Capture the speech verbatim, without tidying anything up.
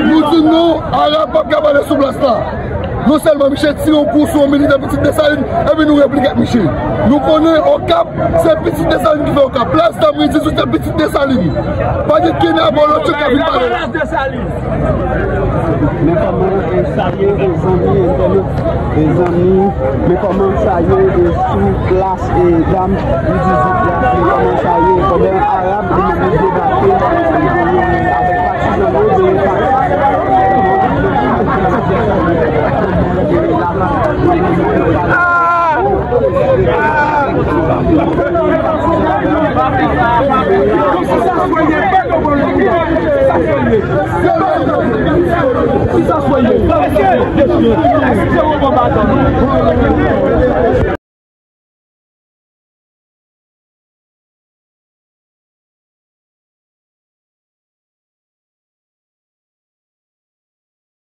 Nou di non, Arab p ap ka pale sou plas la. Non sèlman misye tire yon kou sou yon militan Pitit Desalin, epi nou replike ak misye. Nou konnen Okap, se Pitit Desalin ki fè Okap. Plas Damri dizwit se Pitit Desalin. Pa gen kenn abò lòt yo ka vin pale la. Men kòman, e, sa ye, e, zanmi entènot, e, zanmi, men kòman sa ye, e, sou plas, e, Damri dizwit la, men kòman sa ye, pandan Arab li menm li debake, e, avèk patizan yo, de patizan yo.